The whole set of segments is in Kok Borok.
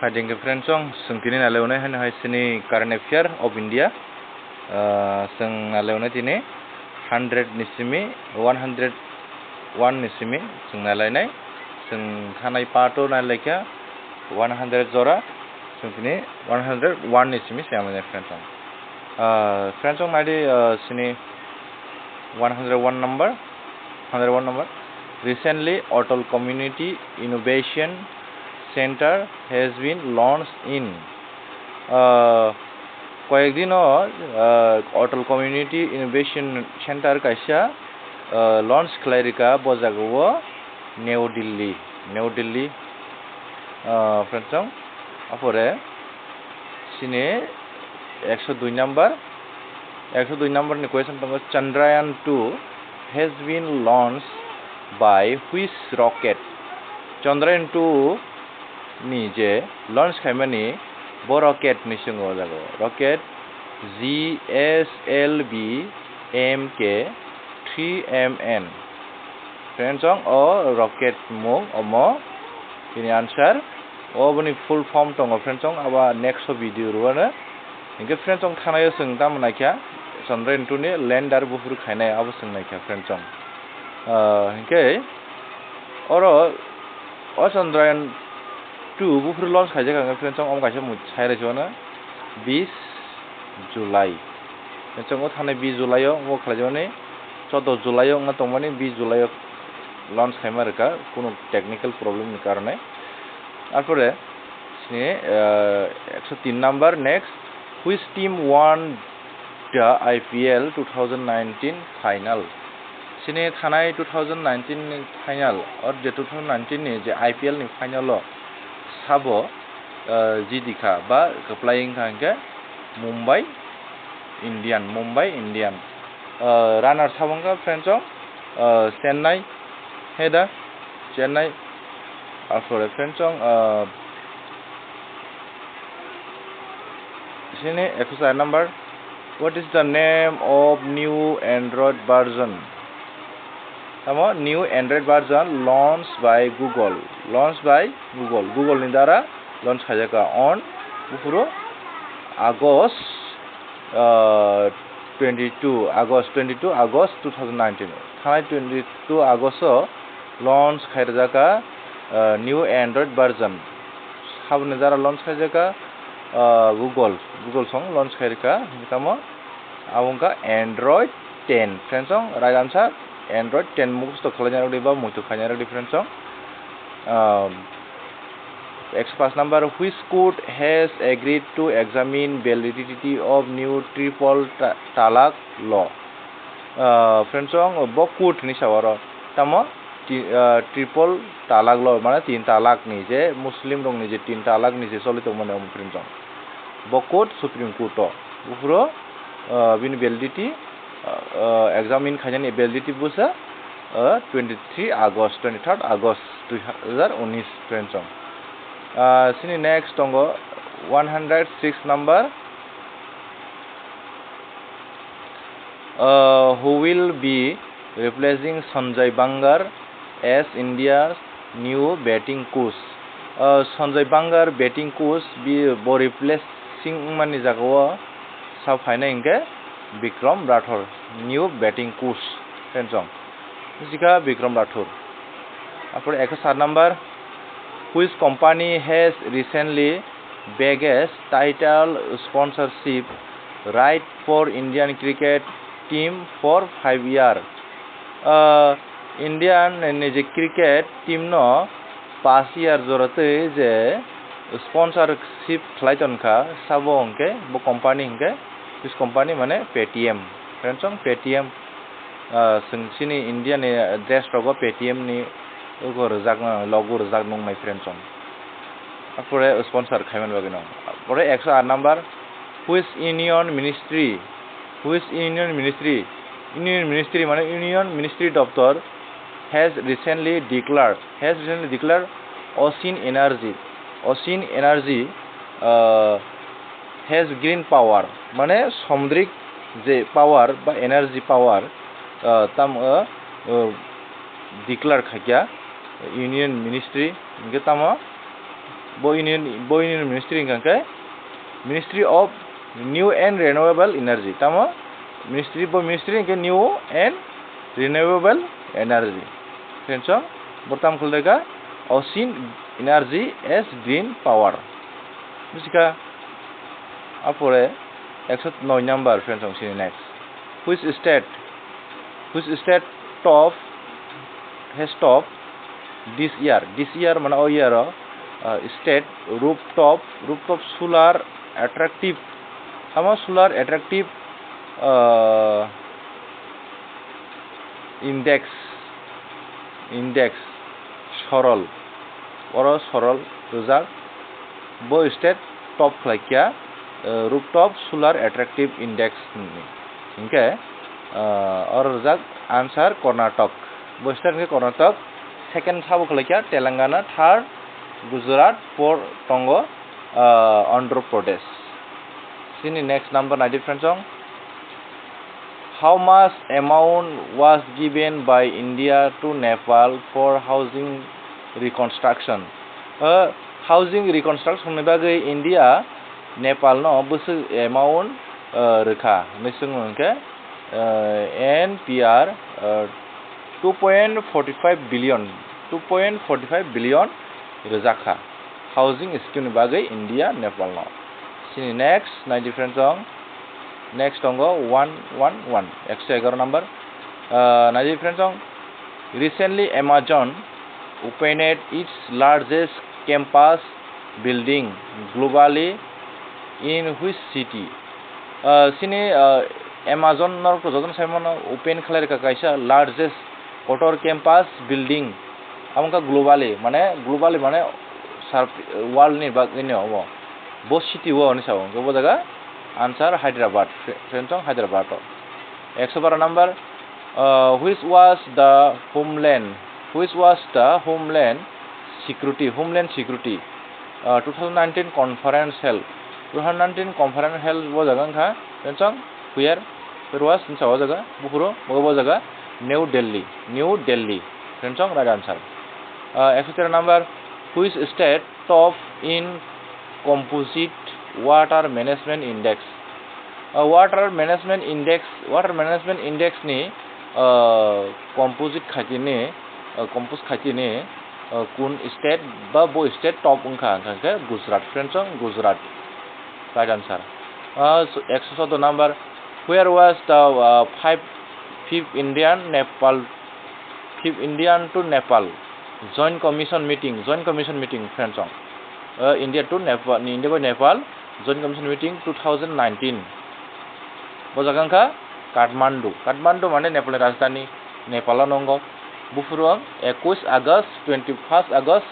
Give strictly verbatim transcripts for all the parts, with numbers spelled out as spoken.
Hai jeng khe friends chong, chwng tini nai lai onai haino hai chini current affair of India. Ah, chwng nai lai onai tini hundred ni simi one hundred one ni simi chwng nai lai nai. Chwng thanai part o nai lai kha one hundred jora, chwng tini one hundred one ni simi se amai nai friends chong. Ah, friends chong nai di, ah, chini one hundred one number. Hundred one number. Recently, Atal Community Innovation Center has been launched in, ah, koyek dino, ah, Atal Community Innovation Center kaisa, ah, launch khlai rika bo jaga o New Delhi, New Delhi, ah, friends chong, apore chini ekso dui number, ekso dui number ni question tongo, Chandrayaan two has been launched by which rocket? Chandrayaan two ni je launch khaimani bo rocket ni swngo o jaga o. Rocket G S L V M K three M N. Friends chong, o rocket mung omo, bini answer. O boni full form tongo friends chong, abo next o video rwano. Hinkhe friends chong, thanai o chwng tamo naikha Chandrayaan two ni lander buphuru khainai, abo chwng naikha friends chong. Ah, hinkhe oro o Chandrayaan two buphuru launch khaijak kha friends chong, omo kaisa mui sai rwchwano bis July. Friends chong, o thanai bis July o, o khlaijakmani choudo July o wngna tongmani, bis July o launch khaima rwkha, kunu technical problem ni karone. Arpore chini, ah, ekso tin number, next, which team won the I P L two thousand nineteen final? Chini thanai two thousand nineteen ni final, or je two thousand nineteen ni je I P L ni final o sabo, ah, jidi kha ba kwplai wngkha hinkhe Mumbai Indian, Mumbai Indian. Ah, runner sabo wngkha friends chong, ah, Chennai, heda, Chennai. Arpore friends chong, ah, chini ekso char number, what is the name of new Android version? Tamo new Android version launched by Google, launched by Google, Google ni dara launch khaijak kha on buphuru August, ah, twenty-two August, twenty-two August two thousand nineteen. Thanai twenty-two August o launch khairwjak kha, ah, new Android version. Saboni dara launch khaijak kha, ah, Google, Google song launch khairwkha. Tamo abo wngkha Android ten. Friends chong, right answer Android ten, mukhusto khwlaina rwdi ba muitu khaina rwdi friends chong. Um, ekso paanch number, which court has agreed to examine validity of new triple ta-, talaq law? Ah, friends chong, bo court ni sawaro. Tamo ti-, ah, triple talaq law, mane tin talaq ni je Muslim rok ni je tin talaq ni je choli tongmani omo friends chong. Bo court, Supreme Court o. Buphuru, ah, bini validity, ah, ah, examine khainani validity busa, ah, twenty-three August, twenty-third August dui hazar unis friends chong. Ah, chini next tongo one hundred six number. Uh, who will be replacing Sanjay Bangar as India's new batting coach? Uh, Sanjay Bangar batting coach bi-, bo replacing wngmani jagao sa phainai hinkhe Bikram Rathore, new batting coach, friends chong. Jika Bikram Rathore. Apore ekso sat number, which company has recently biggest title sponsorship right for Indian cricket team for five year? Ah, Indian ni je cricket team no paanch year jora twi je sponsorship khlai ton kha, sabo hwnkhe bo company hwnkhe, which company mane Paytm, friends chong, Paytm. Ah, chwng chini India ni dress rogo Paytm ni logo rwjak, logo rwjak nuknai friends chong. Apore sponsor khaimani bagwi no. Apore ekso aat number, which union ministry, which union ministry, union ministry mane union ministry doptor has recently declared, has recently declared ocean energy, ocean energy, uh, has green power, mane samudrik je power ba energy power, uh, tam, uh, uh, declare khaikha union ministry, hinkhe tamo Bo union, bo union ministry hwnkha khe Ministry of New and Renewable Energy. Tamo ministry, bo ministry hwnkhe New and Renewable Energy. Friends, bo tam khuldaika Ocean Energy as Green Power. Busikha, apore ekso noi number, friends, sini next. Which state, which state top, has top this year? This year mane o year o, uh, state rooftop, rooftop solar attractive, tamo solar attractive, uh, index, index sorol, oro sorol rijak, bo state top khlaikha, uh, rooftop solar attractive index hinwi. Hinkhe, uh, oro rijak answer Karnataka. Bo state hinkhe Karnataka, second sabo khlaikha Telangana, third Gujarat, fourth tongo, uh, Andhra Pradesh. Sini next number naidi, friends, song. How much amount was given by India to Nepal for housing reconstruction? Uh, housing reconstruction ni bagwi India Nepal no bwswk amount, uh, rwkha hinwi swngo hinkhe, uh, N P R, uh, two point forty five billion, two point forty five billion rwjakha housing scheme ni bagwi India Nepal no. Sini next naidi, friends, song. Next tongo one one one, ekso egaroh number. Uh, naidi, friends, song. Recently, Amazon opened its largest campus building globally in which city? Uh, sini, uh, Amazon norok to jotono sai mano, open khlai rwkha kaisa largest kotor campus building. Amo wngkha globally, mane globally mane sar-, world ni bagwi no omo. Bo city o hinwi sao, hwnkhe bo jaga answer Hyderabad, fre-, friends, song, Hyderabad o. Ekso baro number, uh, which was the homeland, which was the homeland security, homeland security, uh, two thousand nineteen conference held. Two thousand nineteen conference held bo jaga wngkha, friends, song, where, where was, hinwi sao o jaga, buphuru, bo, bo jaga, New Delhi, New Delhi, friends, song, right answer. Uh, ekso tero number, which state top in composite water management index? Uh, water management index, water management index ni, uh, composite khaitini, uh, compose khaitini, uh, kun state ba bo state top wngkha, wngkha khe Gujarat, friends, song, Gujarat. Right answer. Uh, so, ekso choudo number, where was the, uh, five, fifth Indian Nepal, fifth Indian to Nepal Joint Commission meeting, Joint Commission meeting, friends, song. Uh, India to Nepal, India by Nepal Joint Commission meeting two thousand nineteen. Bo jaga wngkha Kathmandu. Kathmandu mane Nepal ni rajdhani, Nepal o nongo. Buphuru ang ekush August, twenty-first August,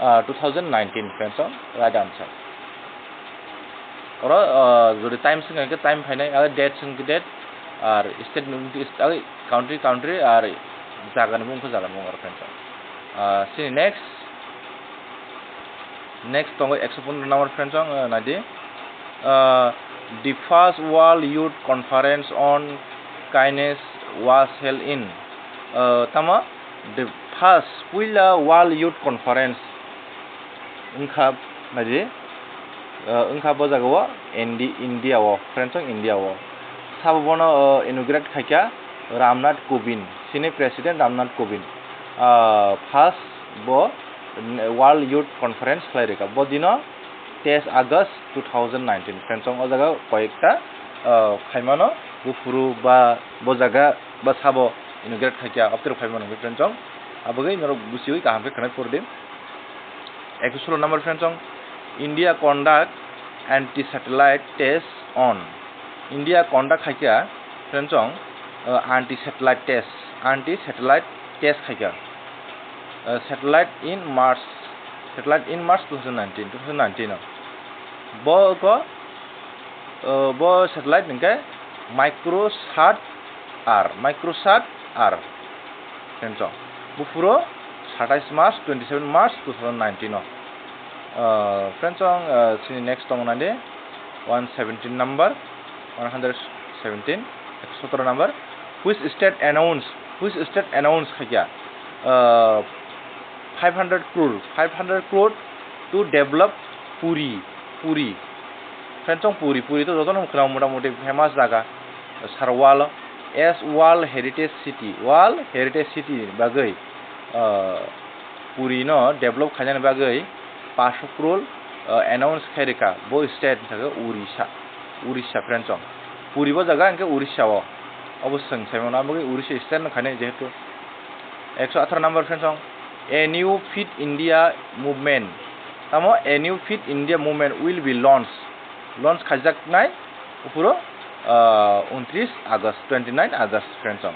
uh, two thousand nineteen, friends, song, right answer. Oro, uh, jodi time swngkha khe time phainai, aro date swngkha khe date, ar state ni mung khe state, aro country, country, ar jaga ni mung khe jaga ni mung, oro, friends, song. Uh, sini next, next tongo ekso pondro number, friends, song, uh, naidi. Uh, the first World Youth Conference on Kindness was held in, uh, tamo, the first, puila World Youth Conference wngkha, naidi, uh, wngkha bo jaga o Indi-, India o, friends, song, India o. Sabo bono, uh, inaugurate khaikha Ramnath Kovind, sini President Ramnath Kovind. Uh, first bo World Youth Conference khlai rwkha. Bo dino teis August two thousand nineteen. Friends, song, o jaga koyekta, uh, phaimano buphuru ba bo jaga ba sabo inaugurate khaikha, obtero phaimano, friends, song. Abagwi norok busiwi kaham khe khwnai phuru di. Ekso solo number, friends, song, India conduct anti-satellite test on. India conduct khaikha, friends, song, uh, anti-satellite test, anti-satellite test khaikha. Uh, satellite in March, satellite in March two thousand nineteen, two thousand nineteen o. Bo ko, uh, bo satellite hwnkhe Microsat R, Microsat R. Friends, song, buphuru satais March, twenty-seven March two thousand nineteen o. Uh, friends, song, uh, sini next tongo naidi, one seventeen number, one hundred seventeen, ekso sotoro number. Which state announce, which state announce khaikha, uh, five hundred crore, five hundred crore to develop Puri, Puri. Friends, chong Puri, Puri to jotono khwnao motamoti famous jaga, sar world, as World Heritage City, World Heritage City ni bagwi, ah, Puri no develop khainani bagwi paanch crore, ah, announce khai rwkha, bo state ni thangkhe Orissa, Orissa, friends, chong. Puri bo jaga hwnkhe Orissa o, obo chwng sai mano, abo bagwi Orissa state no khainai jehetu. Ekso atharo number, friends, chong. A new Fit India movement. Tamo a new Fit India movement will be launched. Launch khaijaknai uphuru, ah, untris August, twenty nine August, friends, chong.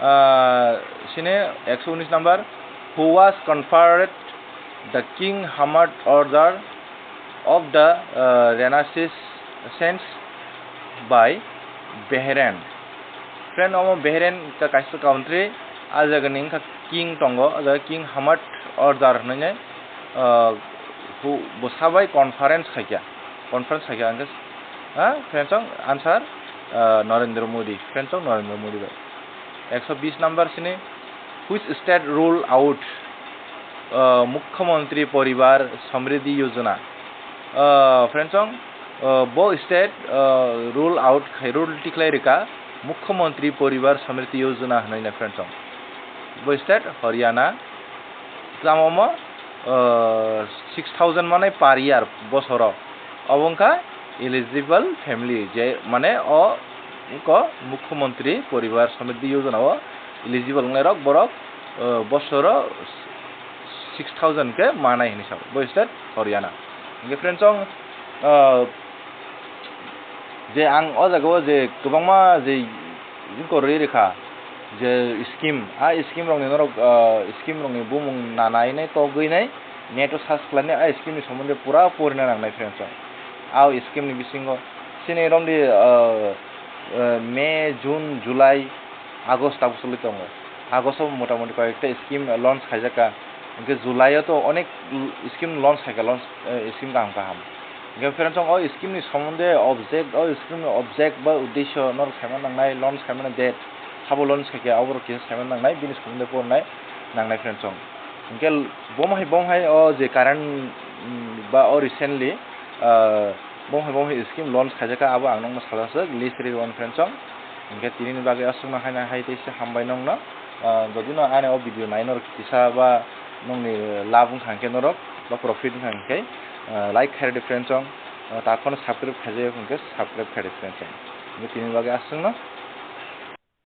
Ah, sini ekso unis number. Who was conferred the King Hamad Order of the, ah, Renaissance by Bahrain. Friend, omo Bahrain ka kaisa country, a jaga ni wngkha king tongo, o jaga King Hamad Order hwnwi, ah, bo sabai conference khaikha, conference khaikha, hwnkhe, ha, friends, chong answer, ah, Narendra Modi, friends, chong Narendra Modi bai. Ekso bis number sini, which state rule out, ah, Mukhyamantri Poribar Samriddhi Yojana? Ah, friends, chong, ah, bo state, ah, rule out khai, rule tikhlai rwkha Mukhyamantri Poribar Samriddhi Yojana hwnwi na, friends, chong. Bo state Haryana. Tamo omo, ah, six thousand manai per year bosoro. Obo wngkha eligible family, je mane o wngkha Mukhyamantri Poribar Samriddhi Yojana o eligible wngnai rok borok, ah, bosoro six thousand khe manai hinwi sao, bo state Haryana. Hwnkhe, friends, chong, ah, je ang o jaga o je kwbangma je wngkha rwi rwkha je scheme, a scheme rokni norok, ah, scheme rokni bumung nanai nai togwi nai net o search khlainai, a scheme ni somonde pura porina nangnai, friends, chong. A scheme ni bisingo chini romdi, ah, ah, May, June, July, August tabuk choli tongo. August o motamoti koyekta scheme launch khaijak kha. Hwnkhe July o to onek scheme launch khaikha, launch, eh, scheme kaham kaham. Hwnkhe, friends, chong, o scheme ni somonde object, o scheme ni object ba uddesho norok saimano nangnai, launch khaimani date, sabo launch khaikha, aborok kisa saimano nangnai, bini somonde pornai nangnai, friends, chong. Hwnkhe bomo hai, bomo hai o je current, mm, ba o recently, ah, bomo hai, bomo hai scheme launch khaijakha, abo ang nokno sajak list ri rwmani, friends, chong. Hwnkhe tinini bagwi aswkno haino hai tei se hambai nokno. Ah, jodi no ani o video nai norok kisa ba nokni lab wngkha hwnkhe norok ba profit wngkha hwnkhe, ah, like khairadi, friends, chong. Ah, takhorno subscribe khaijak hwnkhe subscribe khairadi, friends, chong. Hwnkhe tinini bagwi aswkno.